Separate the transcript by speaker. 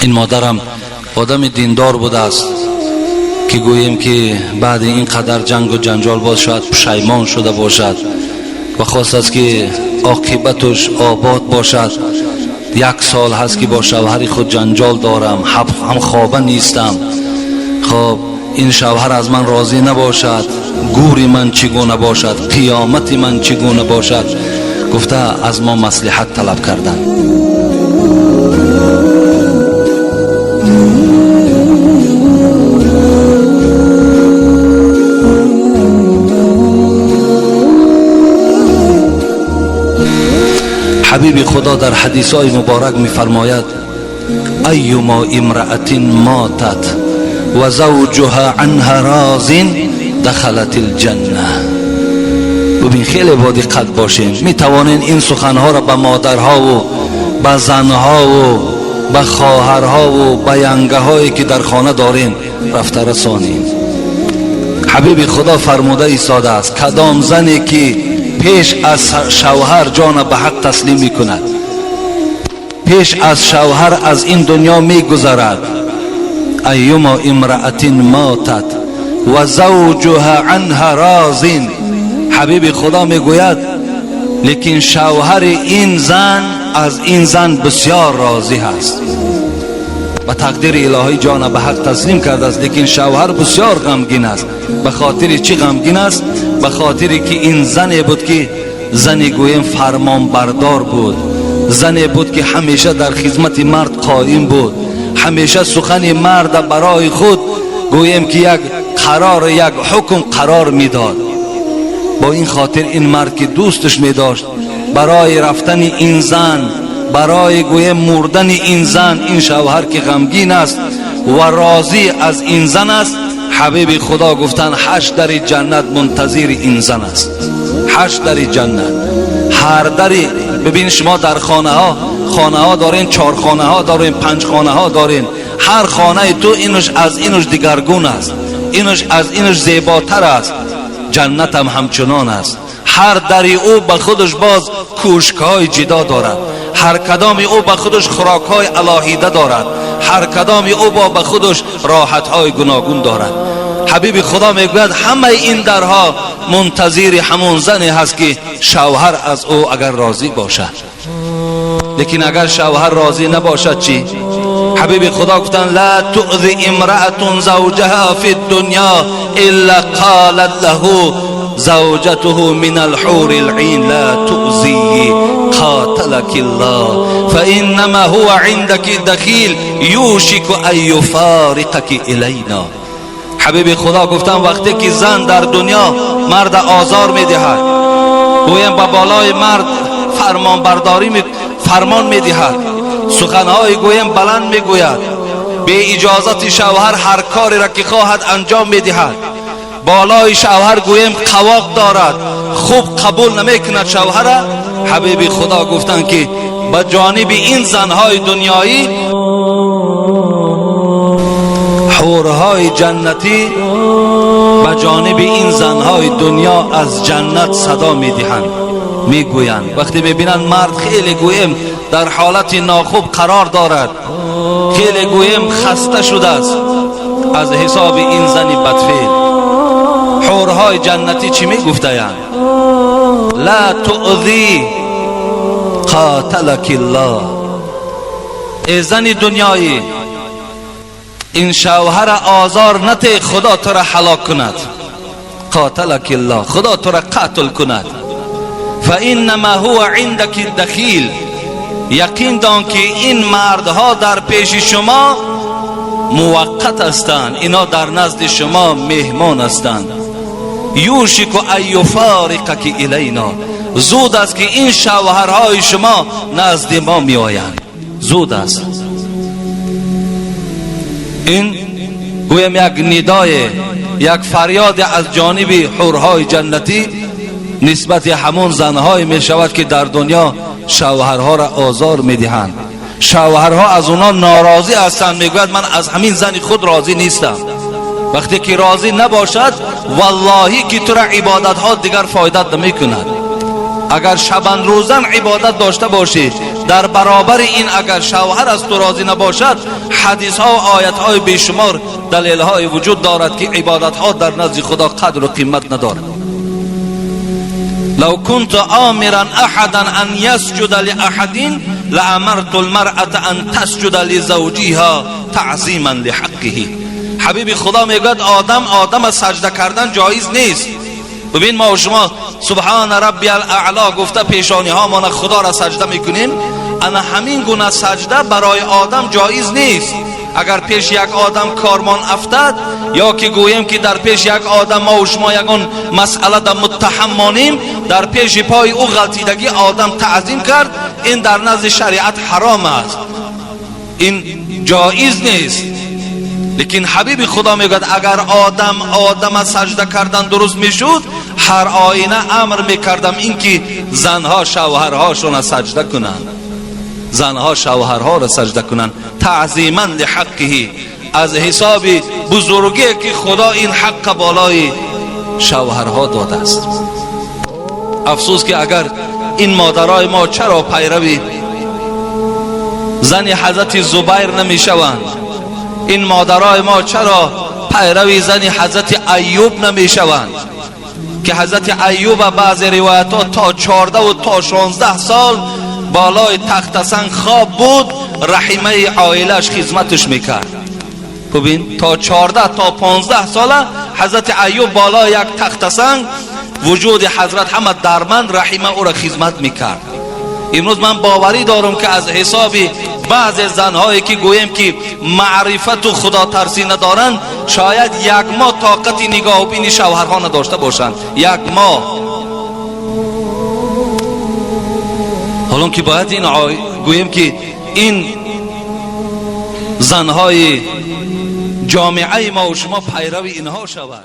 Speaker 1: Ин модарам одами диндор будааст, ки гӯем ки баъди ин қадар ҷангу ҷанҷол боз шояд пушаймон шуда бошад ва хостааст, ки оқибатуш обод бошад. Як сол ҳаст, ки бо шавҳари худ ҷанҷол дорам, ҳамхоба нестам. Хоб, ин шавҳар аз ман розӣ набошад, гури ман чӣ гуна бошад, қиёмати ман чӣ гуна бошад, гуфта аз мо маслиҳат талаб карданд. Ҳабиби Худо дар ҳадисҳои муборак мефармояд: أيما امرأة ماتت وزوجها عنها راض دخلت الجنة. Бубин, хеле бо диққат бошем. Метавонен ин суханҳоро ба модарҳову ба занҳову ба хоҳарҳову ба янгаҳое, ки дар хона дорем, рафта расонем. Ҳабиби Худо фармуда истодааст: кадом зане ки пеш аз шавҳар ҷона ба ҳақ таслим мекунад, пеш аз шавҳар аз ин дунё мегузарад, أيما امرأة ماتت وزوجها عنها راض, ҳабиби Худо мегӯяд, лекин шавҳари ин зан аз ин зан бисёр розӣ ҳаст. Ба тақдири илоҳӣ ҷона ба ҳақ таслим кардааст, лекин шавҳар бисёр ғамгин аст. Ба хотири чӣ ғамгин аст? Ба хотире ки ин зане буд, ки зане гӯем фармонбардор буд, зане буд, ки ҳамеша дар хизмати мард қоим буд, ҳамеша сухани марда барои худ гӯем ки як қарор, як ҳукм қарор медод. Бо ин хотир ин мард, ки дӯсташ медошт, барои рафтани ин зан, барои гӯем мурдани ин зан, ин шавҳар ки ғамгин аст ва розӣ аз ин зан аст, ҳабиби Худо гуфтанд, ҳашт дари ҷаннат мунтазири ин зан аст. Ҳашт дари ҷаннат, ҳар дари. Бибин, шумо дар хонаҳо, хонаҳо дорем, чорхонаҳо дорем, панҷхонаҳо дорем. Ҳар хонаи ту инуш аз инуш дигаргун аст, инуш аз инуш зеботар аст. Ҷаннатам ҳамчунон аст. Ҳар дари ӯ ба худаш боз кӯшкҳои ҷидо дорад, ҳар кадоми ӯ ба худаш хӯрокҳои алоҳида дорад, ҳар кадоми ӯ бо ба худаш роҳатҳои гуногун дорад. Ҳабиби Худо мегӯяд, ҳамаи ин дарҳо мунтазири ҳамон зане ҳаст, ки шавҳар аз ӯ агар розӣ бошад. Лекин агар шавҳар розӣ набошад чӣ? Ҳабиби Худо гуфтанд: لا تؤذي امرأة زوجها في الدنيا إلا قالت له زوجته من الحور العين: لا تؤذي، قاتلك الله، فإنما هو عندك دخيل يوشك أن يفارقك إلينا. Ҳабиби Худо гуфтанд, вақте ки зан дар дунё марда озор медиҳад, гӯем ба болои мард фармонбардорӣ, фармон медиҳад, суханҳои гӯем баланд мегӯяд, бе иҷозати шавҳар ҳар кореро ки хоҳад анҷом медиҳад, болои шавҳар гӯем қавоқ дорад, хуб қабул намекунад шавҳара, ҳабиби Худо гуфтанд, ки ба ҷониби ин занҳои дунёӣ ҳурҳои ҷаннатӣ ба ҷониби ин занҳои дунё аз ҷаннат садо медиҳанд, мегӯянд. Вақте мебинанд, мард хеле гӯем дар ҳолати нохуб қарор дорад, хеле гӯем хаста шудааст аз ҳисоби ин зани бадфеъл, ҳурҳои ҷаннатӣ чӣ мегуфтаянд? لا تؤذي، قاتلك الله. Эй зани дунёӣ, ин шавҳара озор нате, Худо тура ҳалок кунад. قاتلك الله, Худо тура қатл кунад. فإنما هو عندك دخيل, яқин дон, ки ин мардҳо дар пеши шумо муваққат ҳастанд, ино дар назди шумо меҳмон ҳастанд. يوشك أن يفارقك إلينا, зуд аст, ки ин шавҳарҳои шумо назди мо меоянд, зуд аст. Ин гӯем як нидое, як фарёде аз ҷониби ҳурҳои ҷаннатӣ нисбати ҳамон занҳое мешавад, ки дар дунё шавҳарҳоро озор медиҳанд, шавҳарҳо аз онҳо норозӣ ҳастанд. Мегӯяд, ман аз ҳамин зани худ розӣ нестам. Вақте ки розӣ набошад, валлоҳӣ, ки тура ибодатҳо дигар фоидат намекунад. Агар шабонрӯзан ибодат дошта бошӣ, дар баробари ин агар шавҳар аз ту розӣ набошад, ҳадисҳо ва оятҳои бешумор далелҳои вуҷуд дорад ки ибодатҳо дар назди Худо қадру қимат надорад. لو كنت آمرا أحدا أن يسجد لأحد لأمرت المرأة أن تسجد لزوجها تعظیما لحقه. حبیب خدا میگوید آدم آدم سجده کردن جایز نیست. ببین ما و شما سبحان ربی الاعلا گفته پیشانی ها ما خدا را سجده میکنیم، انا همین گونه سجده برای آدم جایز نیست. اگر پیش یک آدم کارمان افتد یا که گوییم که در پیش یک آدم ما و شما یگان مسئله در متهم مانیم، در پیش پای او غلطیدگی آدم تعظیم کرد، این در نزد شریعت حرام است، این جایز نیست. لیکن حبیب خدا میگوید اگر آدم آدم سجده کردن درست میشد، هر آینه امر میکردم اینکه زنها شوهرهاشون سجده کنند، زنها شوهرها را سجده کنند، تعظیما لحقه، از حساب بزرگی که خدا این حق بالای شوهرها داده است. افسوس که اگر این مادرای ما چرا پیروی زن حضرت زبیر نمیشوند، این مادرای ما چرا پیروی زن حضرت ایوب نمیشوند که حضرت ایوب بعض روایت ها تا 14 و تا 16 سال بالای تخت سنگ خواب بود، رحیمه عائلش خدمتش میکرد. ببین تا 14 تا 15 ساله حضرت ایوب بالای یک تخت سنگ، وجود حضرت همه درمند، رحیمه او را خدمت میکرد. امروز من باوری دارم که از حساب بعض زنهایی که گوییم که معرفت و خدا ترسی ندارند، شاید یک ماه طاقت نگاه و بینی شوهرها نداشته باشند، یک ماه. حالا که باید این گوییم که این زنهای جامعه ما و شما پیرو اینها شود.